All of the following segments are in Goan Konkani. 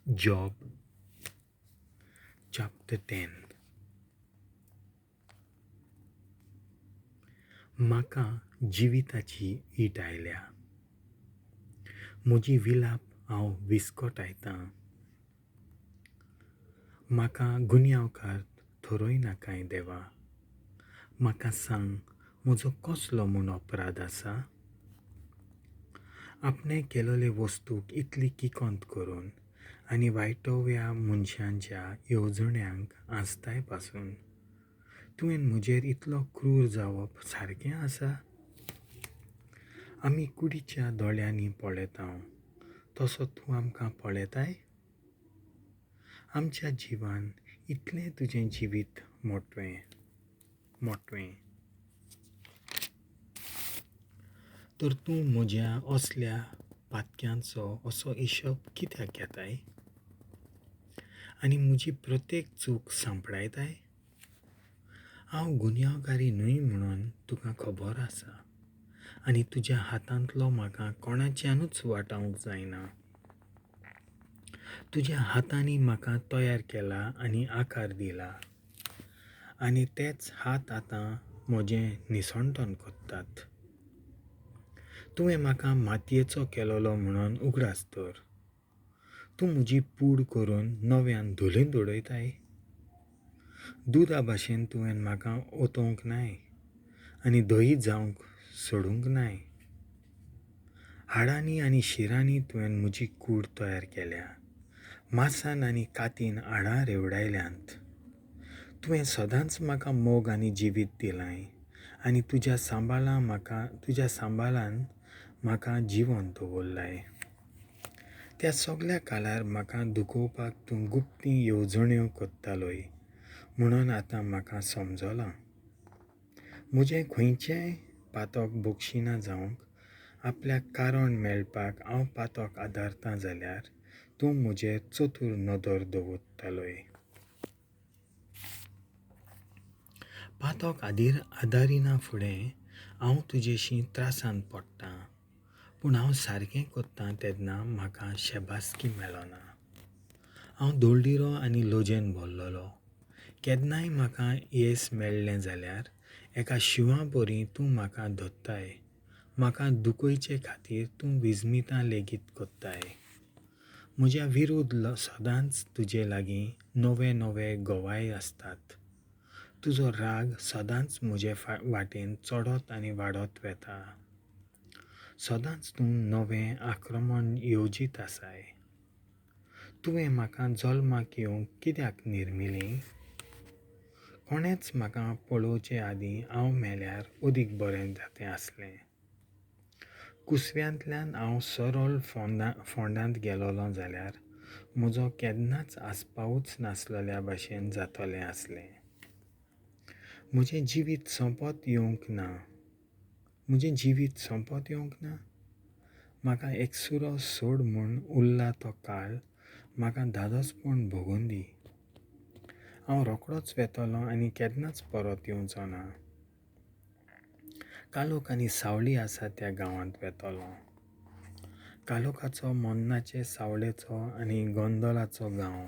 Job chapter 10. म्हाका जिविताची ईट आयल्या, म्हजी विलाप हांव विस्कटायतां. म्हाका गुन्यांवकार थरोय नाकाय देवा, म्हाका सांग म्हजो कसलो म्हूण अपराध आसा? आपणें केलोले वस्तूक इतली किकोंत करून आनी वायटोव्या मनशांच्या येवजण्यांक आसताय पासून तुवें म्हजेर इतलो क्रूर जावप सारकें आसा? आमी कुडीच्या दोळ्यांनी पळयता तसो तूं आमकां पळयताय? आमच्या जिवान इतलें तुजें जिवीत मोटवें मोटवें, तर तूं म्हज्या असल्या पातक्यांचो असो हिशोब कित्याक घेताय आनी म्हजी प्रत्येक चूक सांपडायताय? हांव गुन्यांवकारी न्हय म्हणून तुका खबर आसा आनी तुज्या हातांतलो म्हाका कोणाच्यानूच वाटावंक जायना. तुज्या हातांनी म्हाका तयार केला आनी आकार दिला आनी तेच हात आतां म्हजें निसणटन करतात. तुवें म्हाका मातयेचो केलोलो म्हणून उगडास दवर. तूं म्हजी पूड करून नव्यान धुलींत उडयताय. दुदा भाशेन तुवें म्हाका ओतोवंक नाय आनी धंय जावंक सोडूंक नाय. हाडांनी आनी शिरांनी तुवें म्हजी कूड तयार केल्या, मासान आनी कातीन हाडां रेवडायल्यांत. तुवें सदांच म्हाका मोग आनी जिवीत दिलांय आनी तुज्या सांबाळान म्हाका जिवन दवरलाय. त्या सगल्या काळार म्हाका दुखोवपाक तूं गुप्ती येवजण्यो करतालोय म्हणून आतां म्हाका समजलां. म्हजें खंयचेंय पातक बक्षिना जावंक आपल्याक कारण मेळपाक हांव पातक आदारतां जाल्यार तूं म्हजेर चतूर नदर दवरतालोय. पातक आदारिना फुडें हांव तुजेशी त्रासांत पडटां, पूण हांव सारकें करतां तेन्ना म्हाका शेबासकी मेळना. हांव दळडिरो आनी लजेन भरलेलो. केन्नाय म्हाका येस मेळ्ळें जाल्यार एका शिंवा बरी तूं म्हाका धरताय. म्हाका दुखोवचे खातीर तूं विस्मितां लेगीत करताय. म्हज्या विरुद्ध सदांच तुजे लागीं नवे नवे गवाय आसतात. तुजो राग सदांच म्हजे वाटेन चडत आनी वाडत वता. सदांच तूं नवें आक्रमण येवजीत आसाय. तुवें म्हाका जल्माक येवंक कित्याक निर्मिली? कोणेंच म्हाका पळोवचे आदीं हांव मेल्यार अदीक बरें जातें आसलें. कुसव्यांतल्यान हांव सरळ फोंडांत गेलोलो जाल्यार म्हजो केन्नाच आस्पावूच नासलेल्या भाशेन जातलें आसलें. म्हजें जिवीत सोंपत येवंक ना. म्हजें जिवीत सोंपत येवंक ना. म्हाका एकसुरो सोड म्हूण उरला तो काळ म्हाका धादोसपण भोगून दी. हांव रोखडोच वेतलो आनी केन्नाच परत येवचो ना. कालोख आनी सावळी आसा त्या गांवांत वेतलो. कालोखाचो, मन्नाचे सावळेचो आनी गोंदळाचो गांव,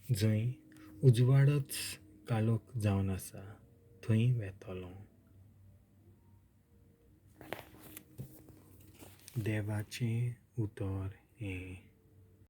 जंय उजवाडच कालोख जावन आसा थंय वेतलो. देवाचें उतर हें.